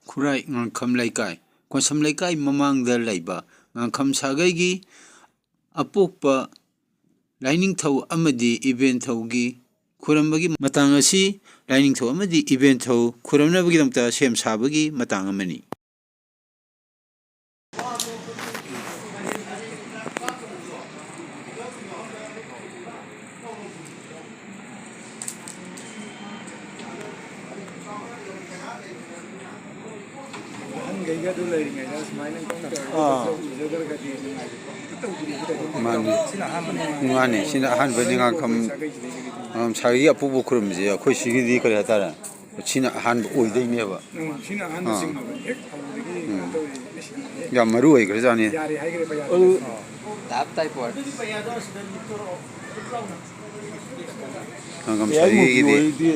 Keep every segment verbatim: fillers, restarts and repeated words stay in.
ꯈꯨꯔꯥꯏ ꯉꯥꯡꯈꯝ ꯂꯩꯀꯥꯏ, ꯀꯣꯟꯁꯝ ꯂꯩꯀꯥꯏ ꯃꯃꯥꯡꯗ ꯂꯩꯕ ꯉꯥꯡꯈꯝ ꯁꯥꯒꯩꯒꯤ ꯑꯄꯣꯛꯄ ꯂꯥꯏꯅꯤꯡꯊꯧ ꯑꯃꯗꯤ ꯏꯕꯦꯟꯊꯧꯒꯤ ꯈꯨꯔꯝꯕꯒꯤ ꯃꯇꯥꯡ ꯑꯁꯤ ꯂꯥꯏꯅꯤꯡꯊꯧ ꯑꯃꯗꯤ ꯏꯕꯦꯟꯊꯧ ꯈꯨꯔꯝꯅꯕꯒꯤꯗꯃꯛꯇ ꯁꯦꯝ ꯁꯥꯕꯒꯤ ꯃꯇꯥꯡ ꯑꯃꯅꯤ꯫ ꯑꯍꯟꯈꯩꯒ ꯑꯗꯨ ꯂꯩꯔꯤꯉꯩꯗ ꯁꯨꯃꯥꯏꯅ ꯑꯥ꯫ ꯇꯧꯖꯗ꯭ꯔꯒꯗꯤ ꯅꯨꯡꯉꯥꯏꯖꯩꯀꯣ꯫ ꯃꯥꯅꯤ꯫ ꯁꯤꯅ ꯑꯍꯥꯟꯕꯅꯦ꯫ ꯃꯥꯅꯤ꯫ ꯁꯤꯅ ꯑꯍꯥꯟꯕꯅꯤ ꯉꯥꯡꯈꯝ, ꯉꯥꯡꯈꯝ ꯁꯥꯒꯩꯒꯤ ꯑꯄꯣꯛꯄ ꯈꯨꯔꯨꯝꯕꯁꯦ ꯑꯩꯈꯣꯏ ꯁꯤꯒꯤꯗꯤ ꯀꯔꯤ ꯍꯥꯏꯇꯥꯔꯦ? ꯁꯤꯅ ꯑꯍꯥꯟꯕ ꯑꯣꯏꯗꯣꯏꯅꯦꯕ꯫ ꯎꯝ, ꯁꯤꯅ ꯑꯍꯥꯟꯕ ꯑꯥ꯫ ꯆꯤꯡꯕꯅꯦ꯫ ꯍꯦꯛ ꯍꯧꯕꯗꯒꯤ ꯎꯝ꯫ ꯀꯩꯅꯣ ꯇꯧꯔꯤ꯫ ꯑꯁ, ꯌꯥꯝ ꯃꯔꯨ ꯑꯣꯏꯈ꯭ꯔꯖꯥꯠꯅꯤ꯫ ꯌꯥꯔꯦ ꯍꯥꯏꯈ꯭ꯔꯦ ꯄꯩꯁꯥ꯫ ꯑꯗꯨ ꯇꯥꯞ ꯇꯥꯏ ꯄꯣꯠ꯫ ꯉꯥꯡꯈꯝ ꯁꯥꯒꯩꯒꯤꯗꯤ ꯑꯣꯏꯔꯗꯤ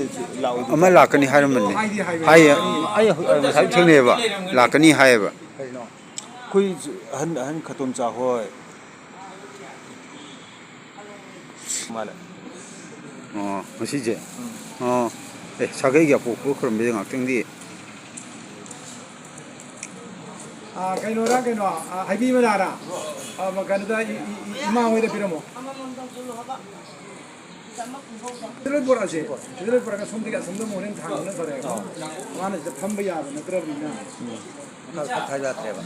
ꯂꯥꯛꯑꯣꯏꯗꯣꯏ ꯑꯃ ꯂꯥꯛꯀꯅꯤ ꯍꯥꯏꯔꯝꯕꯅꯤ꯫ ꯍꯥꯏꯗꯤ ꯍꯥꯏꯕꯅꯤ꯫ ꯍꯥꯏꯌꯦ, ꯑꯩ ꯉꯁꯥꯏ ꯊꯦꯡꯅꯩꯑꯕ, ꯂꯥꯛꯀꯅꯤ ꯍꯥꯏꯌꯦꯕ꯫ ꯀꯩꯅꯣ? ꯑꯩꯈꯣꯏ ꯑꯍꯟ, ꯑꯍꯟ ꯈꯇꯣꯝꯆꯥ ꯍꯣꯏ꯫ ꯃꯥꯅꯦ꯫ ꯑꯣ, ꯉꯁꯤꯁꯦ? ꯎꯝ꯫ ꯑꯣ, ꯑꯦ, ꯁꯥꯒꯩꯒꯤ ꯑꯄꯣꯛꯄ ꯈꯨꯔꯨꯝꯕꯁꯦ ꯉꯥꯛꯇꯪꯗꯤ꯫ ꯑꯥ, ꯀꯩꯅꯣꯔꯥ, ꯀꯩꯅꯣ, ꯑꯥ, ꯍꯩꯕꯤ ꯃꯅꯥꯔꯥ? ꯑꯥ, ꯀꯩꯅꯣꯗ, ꯏ-, ꯏ-, ꯏ-, ꯏꯃꯥ ꯍꯣꯏꯗ ꯄꯤꯔꯝꯃꯣ꯫ ꯁꯤꯗ ꯂꯣꯏ ꯄꯣꯔꯛꯑꯁꯦ꯫ ꯁꯤꯗ ꯂꯣꯏ ꯄꯣꯔꯛꯑꯒ ꯁꯣꯝꯗꯒꯤ ꯑꯁꯣꯝꯗ ꯑꯃꯨꯛ ꯍꯣꯔꯦꯟ ꯊꯥꯡꯕꯅ ꯐꯔꯦ꯫ ꯃꯥꯅ ꯁꯤꯗ ꯐꯝꯕ ꯌꯥꯕ ꯅꯠꯇ꯭ꯔꯕꯅꯤꯅ꯫ ꯎꯝ꯫ ꯃꯈꯥ ꯈꯥꯏꯕ ꯌꯥꯗ꯭ꯔꯦꯕ꯫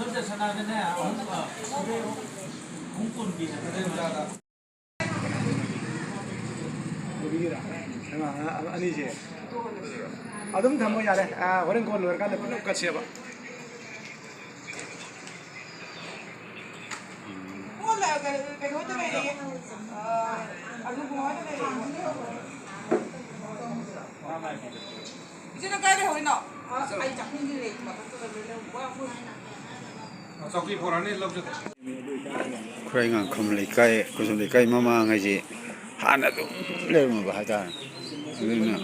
ꯑꯅꯤꯁꯦ ꯑꯗꯨꯝ ꯊꯝꯃꯣ ꯌꯥꯔꯦ꯫ ꯑꯥ, ꯍꯣꯔꯦꯟ ꯀꯣꯟ ꯂꯣꯏꯔꯀꯥꯟꯗ ꯄꯨꯂꯞ ꯀꯠꯁꯦꯕ꯫ ꯀꯣꯟ ꯂ-, ꯀꯩꯅꯣꯗ ꯂꯩꯔꯦ꯫ ꯑꯥ, ꯑꯗꯨꯒꯨꯝꯕꯗ ꯂꯩꯔꯦ꯫ ꯏꯆꯦ, ꯅꯪ ꯀꯥꯏ ꯂꯩꯍꯧꯔꯤꯅꯣ? ꯑꯩ ꯆꯥꯛꯈꯨꯝꯒꯤ ꯂꯩ, ꯃꯊꯛꯇ ꯂꯩ, ꯂꯩ, ꯋꯥ, ꯋꯥ꯫ ꯆꯧꯀꯤ ꯄꯨꯔꯛꯑꯅꯤ, ꯂꯧ ꯆꯠꯈ꯭ꯔꯦ꯫ ꯈꯨꯔꯥꯏ ꯉꯥꯡꯈꯝ ꯂꯩꯀꯥꯏ, ꯀꯣꯟꯁꯝ ꯂꯩꯀꯥꯏ ꯃꯃꯥꯡ ꯍꯥꯏꯁꯦ ꯍꯥꯟꯅ ꯑꯗꯨꯝ ꯂꯩꯔꯝꯃꯕ ꯍꯥꯏꯇꯥꯔꯦ꯫ ꯑꯗꯨꯅ,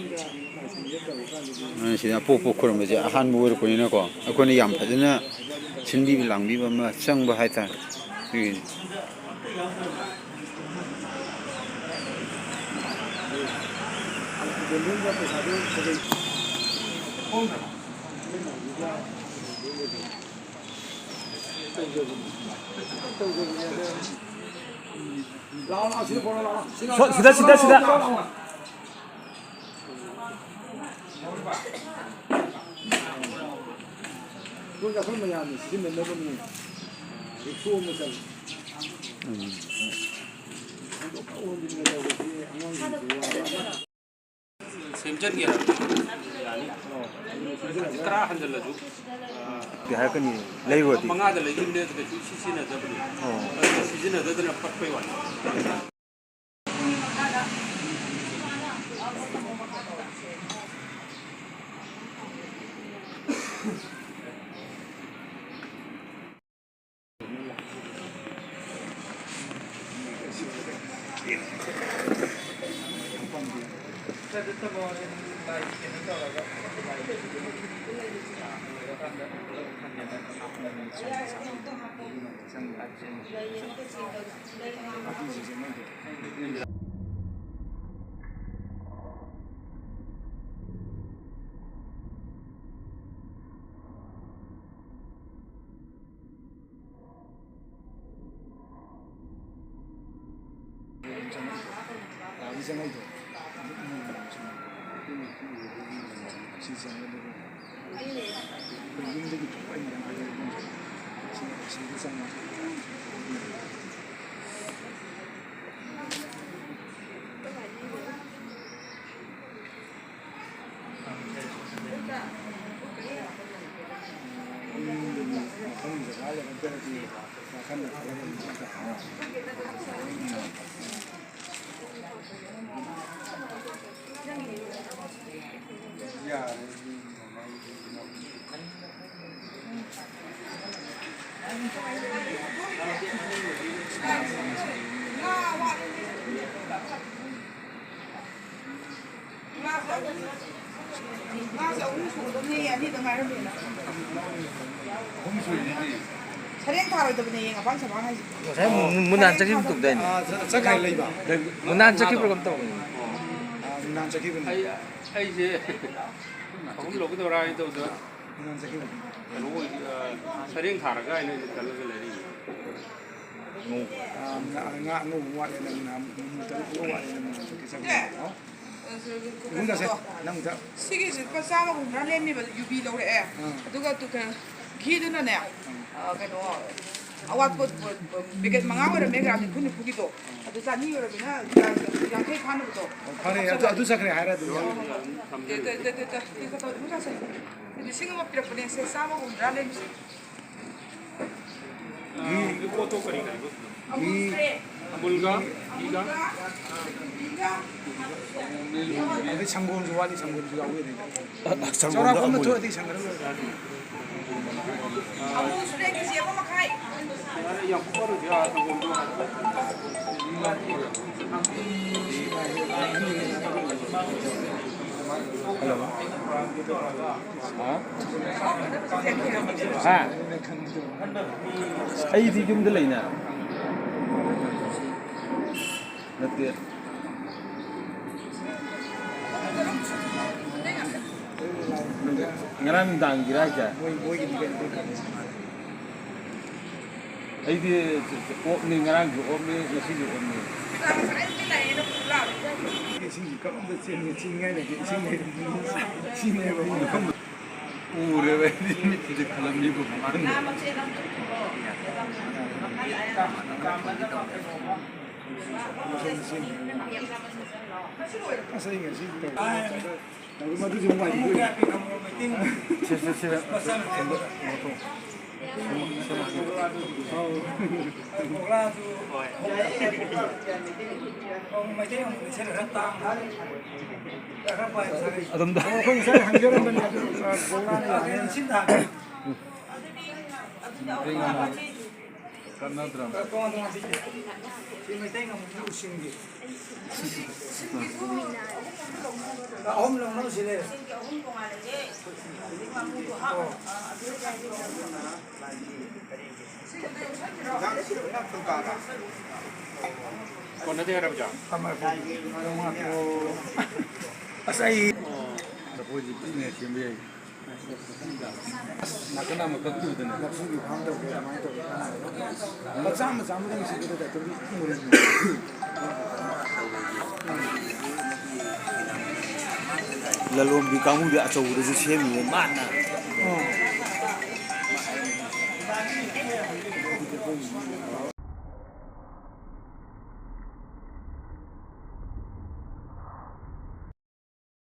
ꯑꯗꯨꯅ ꯁꯤꯗ ꯑꯄꯣꯛꯄ ꯈꯨꯔꯝꯕꯁꯦ ꯑꯍꯥꯟꯕ ꯑꯣꯏꯔꯛꯄꯅꯤꯅꯀꯣ, ꯑꯩꯈꯣꯏꯅ ꯌꯥꯝ ꯐꯖꯅ ꯁꯤꯟꯕꯤꯕ ꯂꯥꯡꯕꯤꯕ ꯑꯃ ꯆꯪꯕ ꯍꯥꯏꯇꯥꯔꯦ꯫ ꯑꯗꯨꯒꯤꯅꯤ꯫ ꯁꯣ-, ꯁꯤꯗ, ꯁꯤꯗ, ꯁꯤꯗ꯫ ꯑꯩꯈꯣꯏ ꯃꯌꯥꯝꯅ ꯁꯤꯖꯤꯟꯅꯅꯕꯅꯤ꯫ ꯔꯤꯛꯁꯣ ꯑꯃ ꯆꯠꯂꯤ꯫ ꯎꯝ꯫ ꯁꯦꯝꯖꯤꯟꯒꯦ ꯍꯥꯏꯕꯗꯤ ꯌꯥꯅꯤ꯫ ꯇꯔꯥ ꯍꯟꯖꯤꯜꯂꯁꯨ, ꯀꯩ ꯍꯥꯏꯔꯛꯀꯅꯤ? ꯂꯩꯔꯨꯔꯗꯤ? ꯃꯉꯥꯗ ꯂꯩꯈꯤꯕꯅꯦ, ꯑꯗꯨ ꯀꯩꯁꯨ ꯏꯁꯤ ꯁꯤꯖꯤꯟꯅꯗꯕꯅꯤ꯫ ꯑꯣ꯫ ꯑꯗꯨ ꯁꯤꯖꯤꯟꯅꯗꯗꯅ ꯄꯠꯄꯩ ꯋꯥꯅꯤ꯫ ꯉꯥꯁꯦ ꯑꯍꯨꯝ ꯁꯨꯒꯗꯕꯅꯦ, ꯑꯅꯤꯗ ꯉꯥꯏꯔꯝꯃꯦꯅ꯫ ꯁꯔꯦꯡ ꯊꯥꯔꯣꯏꯗꯕꯅꯦ, ꯌꯦꯡ ꯑꯄꯥꯝ ꯁꯕꯥꯡ ꯍꯥꯏꯁꯦ꯫ ꯉꯁꯥꯏ ꯃꯨ-, ꯃꯨ-, ꯃꯨꯅꯥꯟ ꯆꯠꯈꯤꯕ ꯃꯇꯨꯡꯗ ꯑꯩꯅ꯫ ꯑꯥ, ꯆ-, ꯆꯠꯈ꯭ꯔꯦ ꯂꯩꯕ꯫ ꯃꯨꯅꯥꯟ ꯆꯠꯈꯤꯕ꯭ꯔꯥ ꯀꯩꯅꯣꯝ ꯇꯧꯕꯅꯦ꯫ ꯑꯥ, ꯃꯨꯅꯥꯟ ꯆꯠꯈꯤꯕꯅꯦ꯫ ꯑꯩ, ꯑꯩꯁꯦ ꯑꯍꯨꯝ ꯂꯧꯒꯗꯧꯔꯥ ꯍꯥꯏꯅ ꯇꯧꯗꯅ꯫ ꯀꯩꯅꯣ ꯑꯣꯏ-, ꯑ, ꯁꯔꯦꯡ ꯊꯥꯔꯒ ꯑꯩꯅ ꯆꯠꯂꯒ ꯂꯩꯔꯛꯏꯅꯦ꯫ ꯉꯥ, ꯉꯥ ꯑꯉꯧꯕ ꯋꯥꯠꯂꯦ ꯅꯪ, ꯉꯥ ꯃꯃꯨꯠꯇ ꯑꯉꯧꯕ ꯋꯥꯠꯂꯦ ꯅꯪ, ꯃꯃꯨꯠꯇ ꯆꯪꯉꯦ꯫ ꯏꯕꯨꯡꯗꯁꯦ, ꯅꯪ ꯑꯝꯇ꯫ ꯁꯤꯒꯤꯁꯦ ꯂꯨꯄꯥ ꯆꯥꯝꯃꯒ ꯍꯨꯝꯗ꯭ꯔꯥ ꯂꯦꯝꯃꯤꯕ ꯌꯨꯕꯤ ꯂꯧꯔꯛꯑꯦ꯫ ꯑꯥ꯫ ꯑꯗꯨꯒ ꯇꯨ-, ꯀꯩꯅꯣ, ꯘꯤꯗꯨꯅꯅꯦ, ꯑꯥ, ꯀꯩꯅꯣ, ꯑꯋꯥꯠꯄ packet ꯃꯉꯥ ꯑꯣꯏꯔꯝꯃꯦ, ꯒ꯭ꯔꯥꯝ ꯅꯤꯐꯨ ꯅꯤꯐꯨꯒꯤꯗꯣ꯫ ꯑꯗꯨ ꯆꯅꯤ ꯑꯣꯏꯔꯝꯃꯤꯅ ꯌꯥꯡꯈꯩ ꯐꯥꯅꯕꯗꯣ꯫ ꯑꯣ, ꯐꯔꯦ, ꯑꯗꯨ, ꯑꯗꯨ ꯆꯠꯈ꯭ꯔꯦ ꯍꯥꯏꯔ ꯑꯗꯨꯝ ꯌꯥꯔꯦ꯫ ꯇꯦ-, ꯇꯦ-, ꯇꯦ-, ꯇꯦ-, ꯇꯦ-, ꯇꯦ-, ꯇꯦ-, ꯇꯦ-, ꯇꯦ-, ꯂꯤꯁꯤꯡ ꯑꯃ ꯄꯤꯔꯛꯄꯅꯦ, ꯁꯦ, ꯆꯥꯝꯃꯒ ꯍꯨꯝꯗ꯭ꯔꯥ ꯂꯩꯔꯤꯁꯦ꯫ ꯘꯤ, ꯘꯤ, ꯑꯃꯨꯜꯒ ꯘꯤꯒ꯫ ꯑꯗꯩ ꯁꯪꯒꯣꯝꯁꯨ ꯋꯥꯠꯂꯤ, ꯁꯪꯒꯣꯝꯁꯨ ꯌꯥꯎꯋꯤ ꯑꯗꯩꯗ꯫ ꯑ, ꯁꯪꯒꯣꯝꯗ ꯆꯥꯎꯔꯥꯛꯄ ꯑꯃ ꯑꯃꯨꯜ꯫ ꯊꯣꯛꯑꯗꯤ ꯁꯪꯒꯣꯝ꯫ ꯑꯃꯨꯜꯁꯨꯅꯦ, ꯀꯦꯖꯤ ꯑꯃ ꯃꯈꯥꯏ꯫ ꯍꯜꯂꯣ꯫ ꯍꯥ? ꯍꯥ? ꯑꯩꯗꯤ ꯌꯨꯝꯗ ꯂꯩꯅ꯫ ꯅꯠꯇꯦ꯫ ꯉꯔꯥꯡ ꯅꯨꯡꯗꯥꯡꯒꯤꯔ ꯍꯥꯏꯁꯦ? ꯑꯩꯗꯤ ꯑꯣꯞꯅꯤ, ꯉꯔꯥꯡꯁꯨ ꯑꯣꯞꯅꯤ, ꯉꯁꯤꯁꯨ ꯑꯣꯞꯅꯤ꯫ ꯏꯁꯤꯡꯁꯤ ꯀꯔꯣꯝꯗ ꯆꯦꯟꯒꯦ, ꯆꯦꯟꯅꯤꯡꯉꯥꯏ ꯂꯩꯇꯦ, ꯏꯁꯤꯡ ꯂꯩꯔꯝꯃꯤ꯫ ꯁꯤꯅꯦꯕ ꯑꯩꯅ ꯈꯪꯕ꯫ ꯎꯔꯦꯕ ꯑꯩꯗꯤ ꯃꯤꯠꯁꯤꯗ ꯈꯜꯂꯝꯃꯤꯕ ꯃꯐꯝꯗꯣ꯫ ꯑꯁ, ꯑꯩ ꯉꯁꯤ ꯇꯧꯕ ꯅꯠꯇ꯭ꯔꯒ ꯇꯧꯕ ꯃꯗꯨꯁꯨ ꯅꯨꯡꯉꯥꯏꯇꯦ꯫ ꯁꯦ, ꯁꯦ, ꯁꯦ꯫ ꯑꯗꯨꯝ ꯑꯩꯈꯣꯏ ꯉꯁꯥꯏ ꯍꯪꯖꯔꯝꯕꯅꯤ ꯑꯗꯨ, ꯑ, ꯕꯣꯂꯥꯅ ꯌꯥꯅꯤ꯫ ꯀꯥꯟꯅꯗ꯭ꯔꯕ꯫ ꯁꯤ ꯃꯩꯇꯩ ꯉꯥꯃꯨꯒꯤ ꯎꯁꯤꯡꯒꯤ꯫ ꯑꯍꯨꯝ ꯂꯧꯅꯕ ꯁꯤ ꯂꯩꯔꯦ꯫ ꯑꯣ꯫ ꯀꯣꯟꯅꯗꯦ ꯍꯥꯏꯔꯕ ꯖꯥ? ꯊꯝꯃꯦ꯫ ꯑꯁ, ꯑꯩ ꯂꯐꯣꯏꯁꯤ ꯄꯤꯛꯅ ꯁꯦꯝꯕ ꯌꯥꯏ꯫ ꯅꯥꯀꯟ ꯑꯃ ꯀꯛꯈꯤꯕꯗꯨꯅꯦ꯫ ꯂꯐꯨꯒꯤ ꯐꯥꯝ ꯇꯧꯒꯦ, ꯑꯗꯨꯃꯥꯏꯅ ꯇꯧꯒꯦ꯫ ꯃꯆꯥ ꯃꯆꯥ ꯑꯃꯗꯪ ꯁꯤꯠꯄꯗ ꯑꯗꯨꯝ ꯃꯨꯜꯍꯟꯕ꯫ ꯂꯂꯣꯟꯕꯤ ꯀꯥꯡꯕꯨꯗꯤ ꯑꯆꯧꯕꯗꯁꯨ ꯁꯦꯝꯃꯤꯌꯦ ꯃꯥꯅ꯫ ꯑꯣ꯫